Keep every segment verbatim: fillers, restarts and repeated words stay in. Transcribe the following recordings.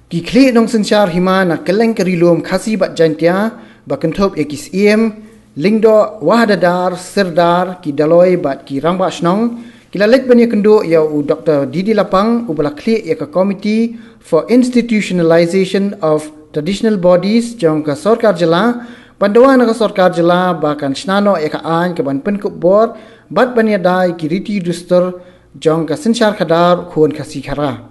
Ki khlieh nongsynshar hima na kylleng ka Ri Lum Khasi bad Jaintia, ba kynthup ïa ki Syiem, Lyngdoh, Wahadadar, Sirdar, ki Dolloi bad ki Rangbah Shnong, ki la leit ban ïakynduh ïa u Doktor D D Lapang, uba la khlieh ïa ka Committee for Institutionalization of Traditional Bodies jong ka Sorkar Jylla, ban dawa na ka Sorkar Jylla ba kan shna noh ïa ka aiñ ka ban pynkup bor bad ban ïada ïa ki riti dustur jong ka synshar khadar u khun Khasi Khara.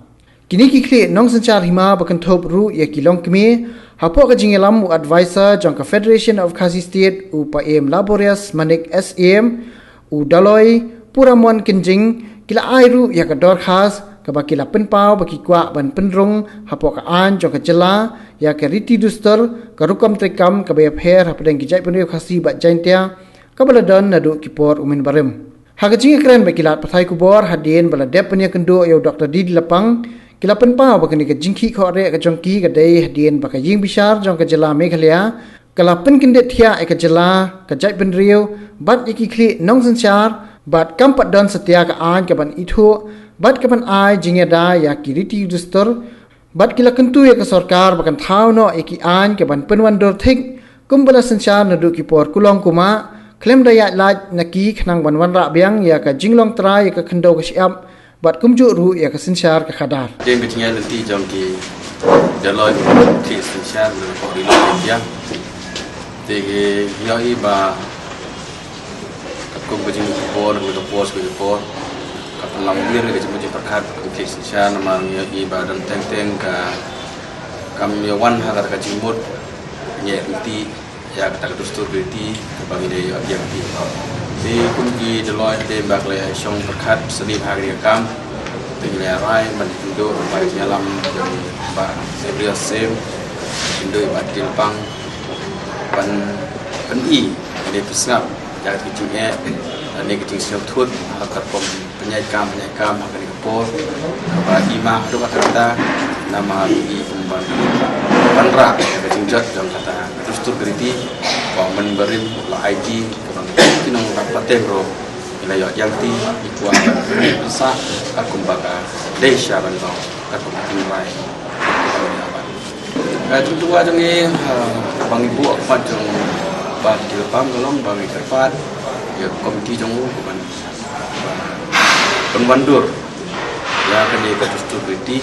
Kine ki khlieh nongsynshar hima ba kynthup ruh ïa ki longkmie, hapoh ka jingïalam u advisor jong ka Federation of Khasi State, u Paiem Laborious Manik Syiem, u Dolloi, Puramon Kynjing, ki la ai ruh ïa ka dorkhas kaba ki la pynpaw ba ki kwah ban pynrung hapoh ka aiñ jong ka jylla ïa ka riti dustur, ka rukom treikam kaba ïapher hapdeng ki jaitbynriew Khasi bad Jaintia, kaba la don naduh ki por u mynbarim. Ha ka jingïakren bad ki lad pathai khubor hadien ba la dep ban ïakynduh ïa u Doktor D D Lapang, ki la pynpaw ba kane ka jingkhih khohreh ka jong ki ka dei hadien ba ka Ïingbishar jong ka jylla Meghalaya ka la pynkyndit thiah ïa ka jylla, ka jaitbynriew bad ïa ki khlieh nongsynshar, bad kam pat don satia ka aiñ ka ban ithuh bad ka ban ai jingïada ïa ki riti dustur, bad ki la kyntu ïa ka sorkar ba kan thaw noh ïa ki aiñ ka ban pynwandur thik kumba la synshar naduh ki por kulong kumah, khlem da ïaid lait na ki khnang ban wanrah biang ïa ka jinglong trai ïa ka khyndew ka shyiap, bad kumjuh ruh ïa ka synshar ka khadar. Hadien ka jingïaid lynti jong ki Dolloi, ki synshar na ka por ri lok ïa, te ki ïohi ba katkum ka jingmut ka por, ka por, ka por, ka pynlong wir ka jingmut jingpyrkhat ka jingmut jingpyrkhat namar ngi ïohi ba don teng teng ka kam ïa wan ha kata ka jingmut, ngi ïa lynti ïa kata ka dustur ka riti kaba ngi dei ïa lynti. Te kum ki Dolloi te ba ka la shong pyrkhat sani ha kane ka kam, te ngi la rai ban ïakynduh ba ïalam jong Bah Gabriel Syiem, ïakynduh Bah Dil Pang, ban pyni ne pynsngap ïa ka jingeh ne ka jingsngewthuh ha ka rukom pynïaid kam, pynïaid kam ha kane ka por kaba i ma haduh katta katta, namar i kum ban wanrah ïa ka jingjot jong kata ka dustur ka riti, ba u mynbarim u la ai ji kaba ngi ki nongrep pateng ruh ngi la ïoh ïa lynti, i kwah ban pynsah ka kum ba ka dei sha ban long ka kum ka tynrai. Ka jingtyrwa jong ngi, ah, ba ngi buh khmat jong Bah Dil Pang ka long ba ngi kyrpad ïa ka komiti jong u ka ban, ah, pynwandur ïa kane ka dustur ka riti,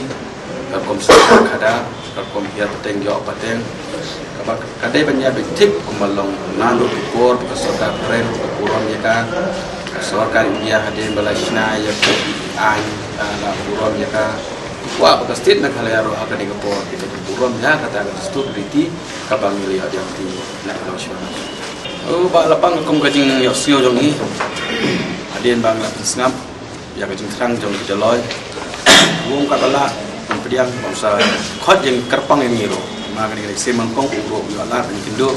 ka rukom synshar khadar, ka rukom hiar pateng ïoh pateng, kaba ka dei ban ïa bit thik kumba long naduh ki por ba ka sorkar phareng ka burom ïa ka, ka sorkar India hadien ba la shna ïa ka aiñ, ah, la burom ïa ka. Kwah ba ka state Meghalaya ruh ha kane ka por kita ki burom ïa kata ka dustur riti kaba ngi la ïoh ïa lynti na ka nongshun. Oh, Bah Lapang, kum ka jingïohsngew jong ngi hadien ba ngi la pynsngap ïa ka jingthrang jong ki Dolloi, wong ka ba la pdiang bangsa khot jingkyrpang ïa ngi ruh. Ma kane ka dei ka sien nyngkong u ruh u ïoh lad ban ïakynduh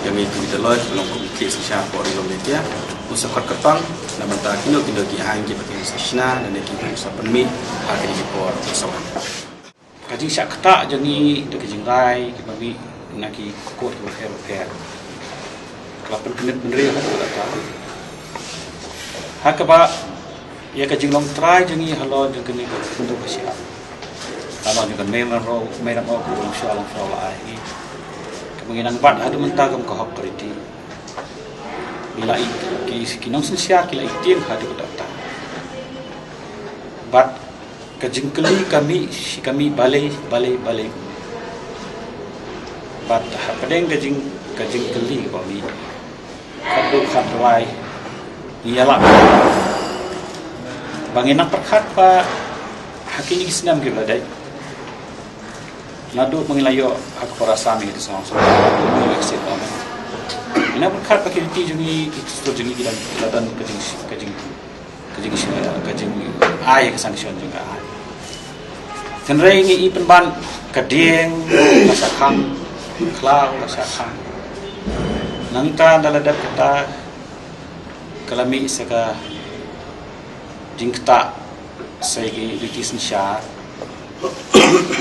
ïa ngi ki Dolloi, ka long kum ki synshar por ri lok ïa. U sa khot kyrpang na bynta kino kino ki aiñ kiba kin sa shna lane kiba sa pynmih ha kine ki por sa wan. Ka jingshah ktah jong ngi da ka jingrai kiba mih na ki kot kiba pher bapher ka la pynkynit bynriew ha ka, ha kaba ïa ka jinglong trai jong ngi halor jong kane ka khyndew ka shyiap, halor jong ka mei ram ro, mei ram o, ka long shuwa long shuwa la ai hi. Kaba ngi nang bat haduh mynta kum ka hok ka riti. Ngi la i, ki, ki nongsynshar ki la i tieng haduh katta katta. Bad ka jingkylli ka mih, shi ka mih balei, balei, balei. Bad hapdeng ka jing, ka jingkylli kaba mih, khatduh khatrwai ngi ïalap ba ngin nang pyrkhat ba ha kine ki snem kiba la dei, naduh ba ngi la ïoh ha ka por Assam ngi dei song song, ngi la ïoh ka state government, ngin nang pyrkhat ba ki riti jong ngi, ki dustur jong ngi ki la, ki la don ka jing, ka jing ka jing, ka jingai ka sanction jong ka aiñ. Hynrei ngi i pynban ka dieng ka sa khang, ka khlaw ka sa khang. Nangta da la dep kata ka la mih sa ka jingktah sa ki riti synshar.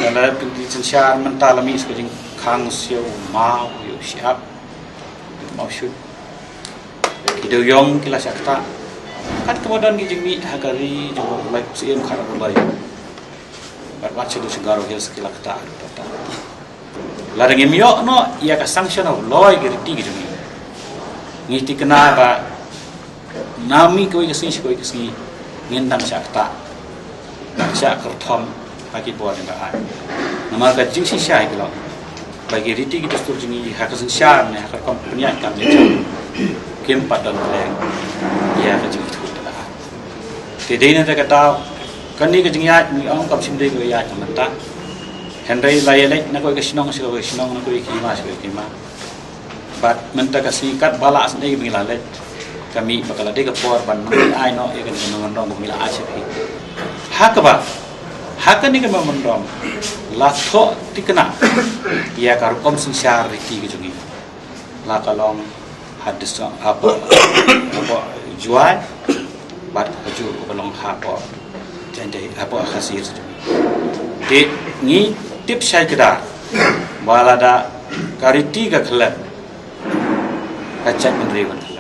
Da la dep ki riti synshar mynta la mih sa ka jingkhang siew maw ïa u shyiap, maw shuh. Ki dewïong ki la shah ktah. Kat kaba don ki jingmih ha ka ri jong u Blei, Syiem Khadar u Blei. Bad wat sha Garo Hills ki la ktah ruh tata. Lada ngim ïoh noh ïa ka sanction of law ïa ki riti ki jong ngi, ngi thikna ba na mih kawei ka sngi sha kawei ka sngi ngin dang shah ktah, dang shah kyrthom ha ki bor jong ka aiñ. Namar ka jingshisha hi ka long ba ki riti ki dustur jong ngi ha ka synshar ne ha ka rukom pynïaid kam jong ngi kim pat don pyrshah ïa ka jingithuh jong ka aiñ. Te dei na kata ka daw kane ka jingïaid ngi ong kam shym dei ka ïaid ka mynta. Hynrei la ïaleit na kawei ka shnong sha kawei ka shnong, na kawei ka hima sha kawei ka hima. Bad mynta ka sngi katba la sdei ba ngi la leit, ka mih ba ka la dei ka por ban ai noh ïa kane ka memorandum ba ngi la ai sha phi. Ha kaba ha kane ka memorandum la thoh thikna ïa ka rukom synshar riti ka jong ngi. La ka long ha district hapoh, hapoh Jowai, bad ha Jowai ka long hapoh Jaintia, hapoh Khasi Hills. Te ngi tip shai kdar ba lada ka riti ka khlem, ka jaitbynriew kan khlem.